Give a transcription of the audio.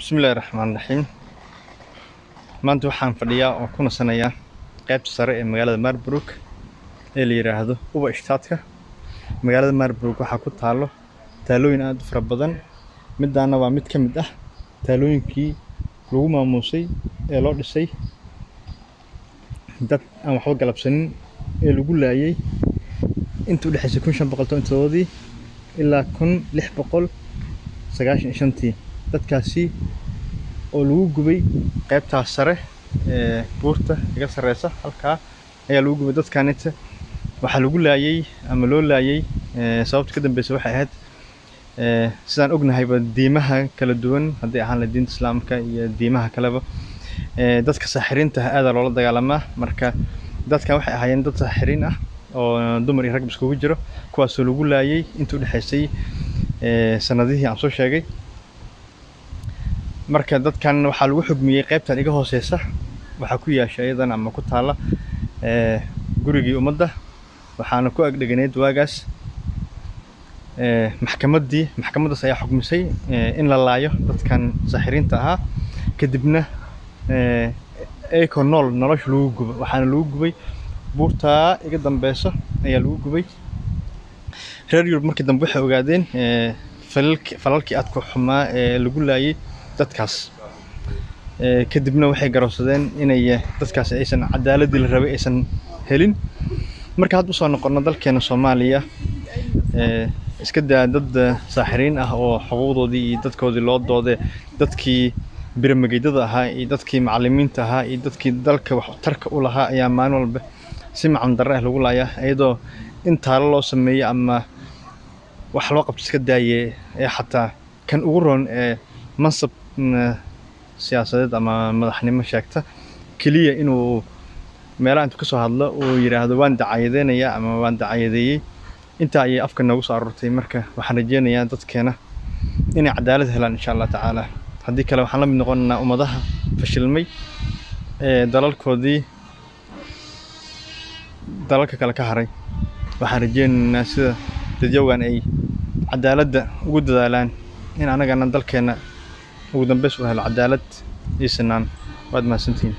Bismillahi Raxmaani Raxiim. Maanta waxaan fadhiyaa oo ku nasanayaa qaybta sare ee magaalada Marburg ee la yiraahdo Oberstadtka. Magaalada Marburg waxaa ku taalo taalooyin aad u fara badan. Midaana waa mid ka mid ah taalooyinkii lagu maamuusay ee loo dhisay dad aan waxba galabsanin ee lagu laayay intii u dhexeysay 1517dii ilaa 1695-tii. Dadkaasi oo lagu gubay qaybtaas sare ee buurta iga sareysa, halkaa ayaa lagu gubay dadkanita. Waxaa lagu laayay ama loo laayay, sababta ka dambeysa waxay ahayd, sidaan ognahayba, diimaha kala duwan, haddii ahaan lahayd diinta Islaamka iyo diimaha kaleba, dadka saaxiriinta ah aad loola dagaalamaa. Marka dadkan waxay ahaayeen dad saaxiriin ah oo dumar iyo rag iskugu jiro, kuwaasoo lagu laayay intii u dhexeysay sanadihii aan soo sheegay. Marka dadkan waxaa lagu xukmiyey qaybtan iga hooseysa. Waxaa ku yaasha iyadan ama ku taala gurigii ummadda, waxaana ku ag dheganayd waagaas maxkamaddii. Maxkamaddaas ayaa xukmisay in la laayo dadkan saaxiriinta ahaa, kadibna iyakoo nool nolosha lagu gubo. Waxaana lagu gubay buurtaa iga dambeyso ayaa lagu gubay. Reer Yurub markii dambe waxay ogaadeen falalkii aadka xumaa ee lagu laayay dadkaas, kadibna waxay garowsadeen inay dadkaas aysan cadaaladii la rabay aysan helin. Marka hadda usoo noqono dalkeena Soomaaliya, iska daa dad saaxiriin ah oo xuquuqdoodii iyo dadkoodii loo doode, dadkii birmageydada ahaa iyo dadkii macallimiinta ahaa iyo dadkii dalka wax tarka u lahaa ayaa maalin walba si macno darro ah lagu laayaa, iyadoo in taalo loo sameeyo ama wax loo qabto iska daaye, ee xataa kan ugu roon ee mansab siyaasadeed ama madaxnimo sheegta keliya inuu meelaha intuu kasoo hadlo uu yiraahdo "Waan dacayadeynayaa" ama "Waan dacayadeeyey", intaa ayay afka noogu soo aroortay. Marka waxaan rajeynayaa dadkeena inay cadaalad helaan, insha Allah tacaala. Haddii kale waxaan la mid noqonaynaa ummadaha fashilmay ee dalalkoodii dalalka kale ka haray. Waxaan rajeynaynaa sida dadyowgan ay cadaaladda ugu dadaalaan in anagana dalkeena ugu dambeys u helo cadaalad iyo sinaan. Waad mahadsantihiin.